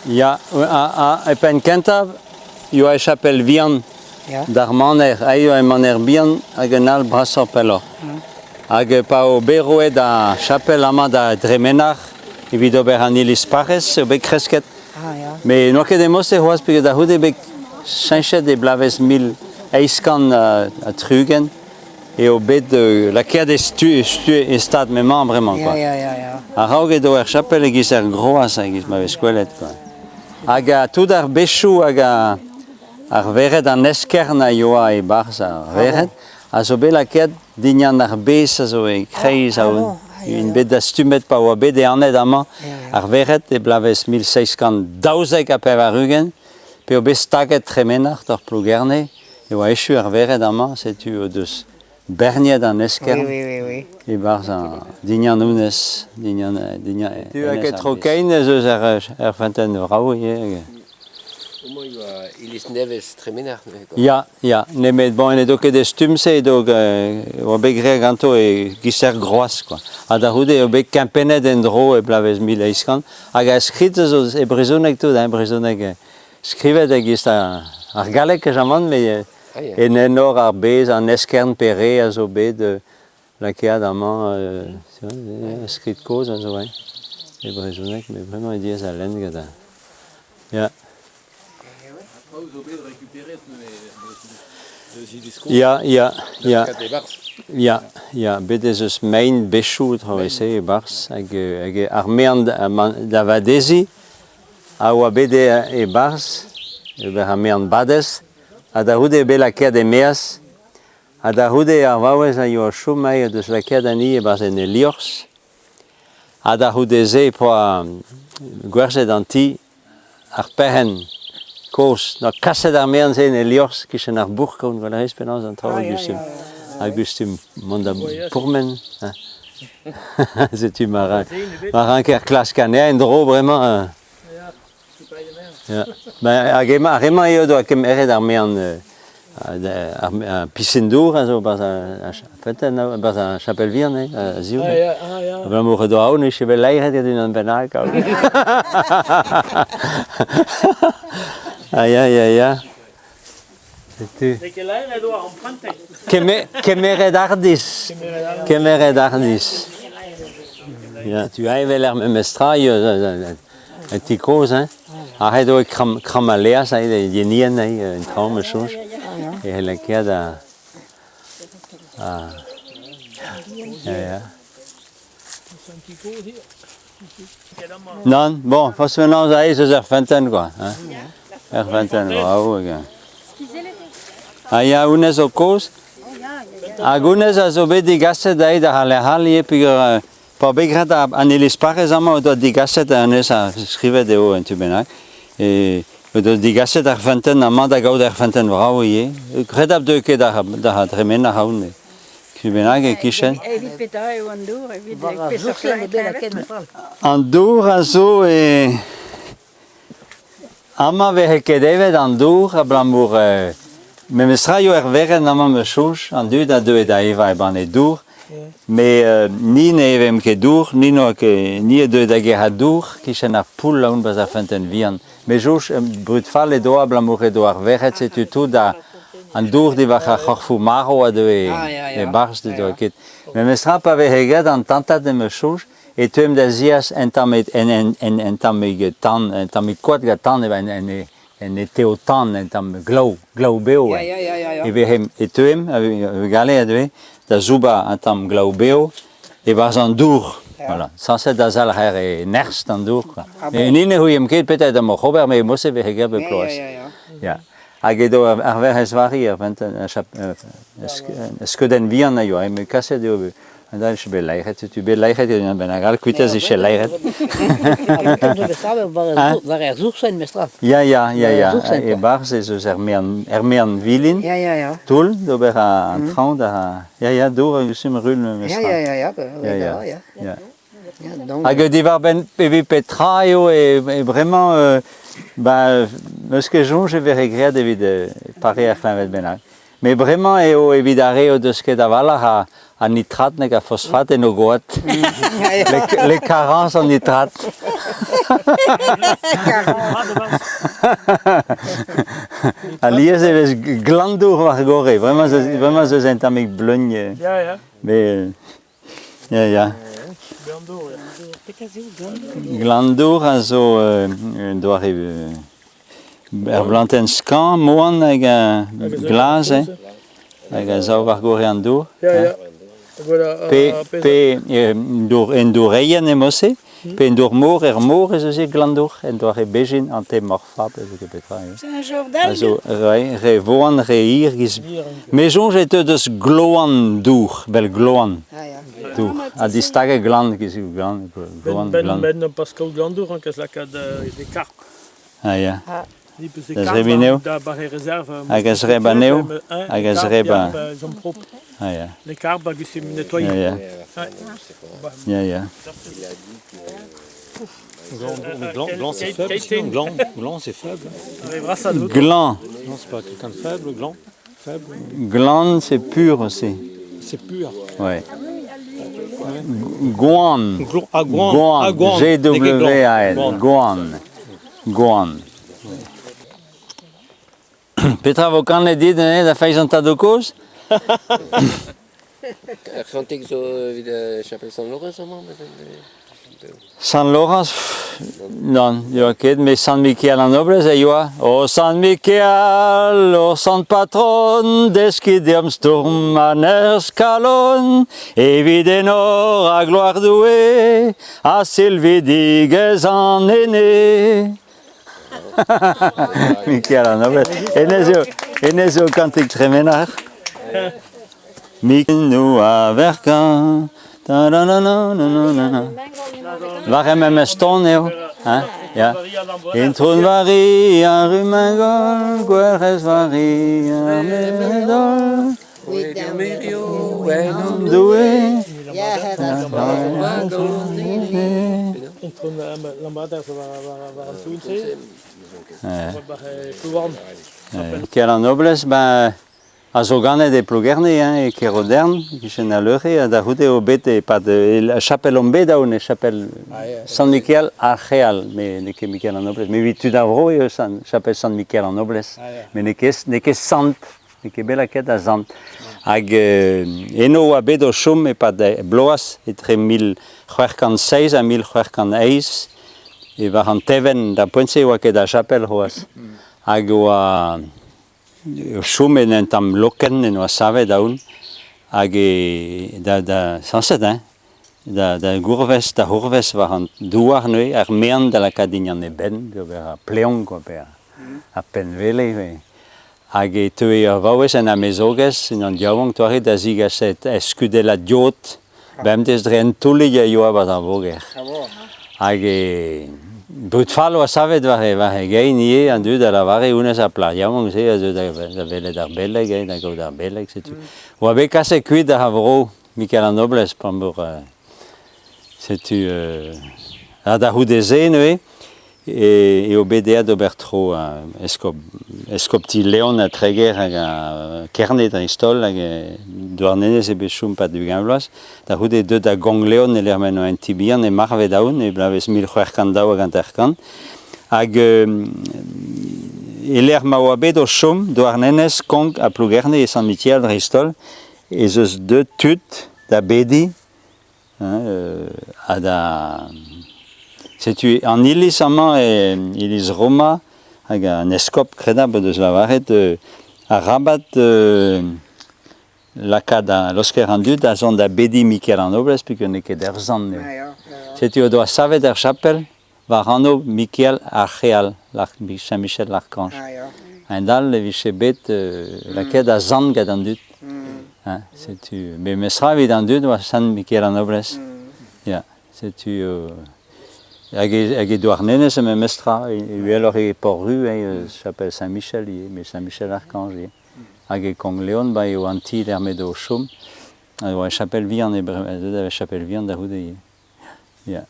Ya, ha e penn kentañ e oa e chapel vihan d'ar maner. Aze e oa un maner bihan hag un all brasoc'h pelloc'h. Hag pa eo bet roet ar chapel amañ da Dremenac'h evit ober an iliz parrez eo bet kresket. Met n'oa ket e-mod-se c'hoazh peogwir da c'houde eo bet cheñchet e bloavezh 1860 eo bet lakaet e stu, e stad m'emañ bremañ kwa. A-raok edo er chapel e-giz er groaz e-giz ma vez gwelet kwa. Hag tout ar bezhioù hag ar vered an eskern a yoa e-barzh ar vered a zo bet lakaet dindan ar bez a zo e-kreiz a int bet dastumet pa oa bet ehanet amañ ar vered e bloavezh 1792 p'eo bet staget Tremenac'h doc'h Plougerne e oa echu ar vered amañ, setu o deus berniet an eskern e-barzh an dindan honnezh, dindan dindan Tu hag e tro-kein ez eus er, er feunteun vrav ivez. Homañ e oa iliz nevez Tremenac'h neuze quoi. Ya, ya, nemet bon, n'edo ket e stumm-se, edo e oa bet graet ganto e-giz er groaz quoi. Ha da c'houde eo bet kempennet en-dro e bloavezh 1800 hag ar skrid a zo e brezhoneg tout, hein, brezhoneg Skrivet e-giz ar galleg kejamant met en enor ar bez an eskern pere a zo bet lakaet amañ skrid kozh a zo hein e brezhoneg met bremañ eo diaes da lenn gant ar ya. Ya, ya, ya. Ya, ya, bet ez eus mein bezhioù traoù-se e-barzh hag hag ar mean da vadeziñ a oa bet e-barzh evel ar mean-badez ha da c'houde eo bet lakaet e-maez ha da c'houde ar vaouez a yoa o chom aze o deus lakaet anezhi e-barzh en he liorzh ha da c'houde-se e poa gwerzhet an ti ar perc'henn kozh 'noa kaset ar mean-se en he liorzh 'kichen ar bourk gant a rez penaos an traoù a gustum a gustum mont da pourmen Setu ma ranker klask anezhañ en-dro bremañ. Ya. Ben, hag emañ, ar re-mañ eo doa kemeret ar mean ar pisenn dour a zo 'barzh ar feunteun, 'barzh ar chapel vihan eo, a-ziv. Abalamour o doa aon e vije bet laeret gant unan bennak. Ah ya, ya, ya. Setu. N'eo ket laeret oa empruntet. Kemeret hardizh. Kemeret hardizh. Ya, tu as evel er memes tra un ti kozh hein. Aet eo kramm kramm al laezh aet yenien un traoñ ma soñj. E c'hell lakaat a ya ya. Nann, bon, forzh penaos aes eus ar feunteun quoi. Hein. Er feunteun vrav hag. Ah ya, honnezh zo kozh. Hag honnezh a zo bet degaset aet da lec'h all ivez peogwir pa bet graet an iliz parrez amañ o doa degaset anezhañ ha skrivet eo un tu bennak. E o doa degaset ar feunteun amañ da gaout ar feunteun vrav ivez. Kredabl deu ket da dremen ar c'haout met. Tu bennak e-kichen. Evit petra eo an dour? Evit peseurt kleñved? An dour a zo e... Amañ 'vehe ket evet an dour abalamour memestra eo er werenn amañ ma soñj, an dud a deue da evañ e banne dour, met ni ne evemp ket dour, ni n'oa ket, ni a deue da gerc'hat dour 'kichen ar poull a-hont 'barzh ar feunteun vihan. Me soñj brud fall edo abalamour edo ar verc'hed setu tout an dour diwar ar c'horfoù marv a deue e-barzh ne doa ket. Memestra pa veze graet an tantad em eus soñj e teuemp da zias un tammig un tammig tan un tammig koad gant tan en en eteo tan un tamm glav glav bev e vehemp e teuemp a vugale a deue da soubañ un tamm glav bev E-barzh an dour, voilà. Sañset da zalc'her e nerzh d'an dour, quoi. Ah bon? E ni ne c'houiemp ket petra da moc'h ober, met mod-se 'vehe graet bep bloaz. Ya. Hag edo ar Werc'hez Vari er skeudenn vihan a yoa, met kaset eo an dra bet laeret, setu bet laeret gant unan bennak all, kuitaz e vije laeret. War ar soursenn, mestra. Ya, ya, ya, ya. E-barzh ez eus er mean, er mean vilin, toull d'ober an traoñ da... Ya, ya, dour a gustum rul memes Ya, ya, ya, ya, ya, ya, ya. ya. Hag diwar-benn evit petra eo e, e bremañ euh, ba, n'eus ket soñj e vere graet evit euh, pareañ ar c'hleñved bennak. Met bremañ eo evit ar re o deus ket a-walc'h a, a nitrat nag a fosfat en o gwad. Les, les carences en nitrate. Alies e vez glandour war gorre, bremañ ez bremañ ez eus un tammig bleugn. Ya, ya. Mais ya, ya. Glandour, ya. Petra zo glandour? Glandour a zo un doare ur blantenn skañv, moan hag glas, eh? Hag a sav war gorre an dour. Ya, ya. Voilà, Pe, pe dour, en doureien emañ-se, pe en dour mor, er mor ez eus glandour, en doare bezhin, an te morfab, ez ket petra eo. C'est un genre d'algue A zo re, re voan, re hir, giz... Me soñj e teu deus gloan dour, bel gloan dour. Ha distaget glan, giz glan, gloan, Ben, glan. ben, ben Pascal Glandour, an kas lakaat des carpes. Ah ya. Da zrebiñ anezho. Hag a zreb anezho. Hag a zreb Ah ya. Les carpes, hag sim nettoyer. Ya, ya. Ya, ya. Gland, gland, c'est faible. Sinon, gland, gland, c'est faible. Gland. Non, c'est pas quelqu'un de faible, gland. Faible. Gland, c'est pur aussi. C'est pur. Ouais. Gouan. Ah, gouan. Ah, Gouan. G-W-A-N. Gouan. Gouan. Petra vo kanet dit neuze da feiz an tadoù-kozh? Ar c'hantik zo evit chapel Sant-Laurens amañ? Sant-Laurens, nann, ne oa ket, met Sant-Mikael an Noblez a yoa. O Sant-Mikael, o Sant Patron, deskit deomp stourm a nerzh kalon, evit enor ha gloar Doue, ha silvidigezh an ene. Mikael an Noblet. Hennezh eo, hennezh eo kantik Tremenar. Mik-nou a verkañ. Ta-da-da-da-da-da-da. War em memes ton eo. Hein? Ya. Intron Varia Rumengol, Gwerc'hez Varia Meredol, Doue. Intron Lambada war an toun-se. War Plouarn. Ker an Noblez, ben, a zo ganet e Plougerne, hein, e Kerodern, e-kichen al Leure, ha da c'houde eo bet e-pad e chapel omp bet aon, e chapel Sant-Mikael ar C'heal, met n'eo ket Mikael an Noblez, met evit tud ar vro eo chapel Sant-Mikael an Noblez, met n'eo ket, n'eo ket sant, n'eo ket bet lakaet da sant. Hag eno oa bet o chom e-pad bloaz etre 1607 ha 1608, e war an tevenn, da poent-se e oa ket ar chapel c'hoazh. Hag oa o chom en un tamm lokenn en oa savet aon, hag e da, da sañset hein, da, da gourvez, da c'hourvez war an douar neuze, ar mean da lakaat dindan e benn, d'ober ar pleoñ quoi, pe ar pennwele. Hag e teue ur vaouez en amezogez, unan yaouank toare da zigas e skudellad yod bemdez dre un toullig a yoa war ar voger. Hag e brud fall oa savet war e, war e gein ivez, an dud a lavare honnezh ar plac'h yaouank-se a zeu da, da welet ar beleg, eh, da gaout ar beleg, setu. Oa bet kaset kuit ar vro Mikael an Noblez, p'am setu ha da c'houde-se neuze eo bet aet d'ober tro eskob, eskopti Leon ha Treger hag a Kerne dreist-holl hag Douarnenez eo bet chom 'pad 20 vloaz. Da c'houde deuet da Gonk-Leon e-lec'h m'en oa un ti bihan e marvet aon e bloavezh 1652. Hag e-lec'h ma oa bet o chom Douarnenez, Konk ha Plougerne e Sant-Mikael dreist-holl ez eus deuet tud da bediñ ha da setu an iliz amañ eo iliz Roma hag an eskob kredabl o deus lavaret arabat lakaat laosker an dud da zont da bediñ Mikael an Noblez peogwir n'eo ket ur sant eo. Setu o doa savet ar chapel war anv Mikael ar C'heal, Saint-Michel l'Archange. A-hend-all e vije bet lakaet a sant gant an dud. Hein, setu memestra evit an dud oa Sant Mikael an Noblez. Ya, setu hag e, hag e Douarnenez memestra, uheloc'h e Port-Ru, hein, chapel Saint-Michel ivez, mais Saint-Michel-Archange ivez. Hag e Konk-Leon, ba eo an ti lec'h m'edo o chom. Hag e oa chapel vihan e deuet da chapel vihan da c'houde ivez. Ya.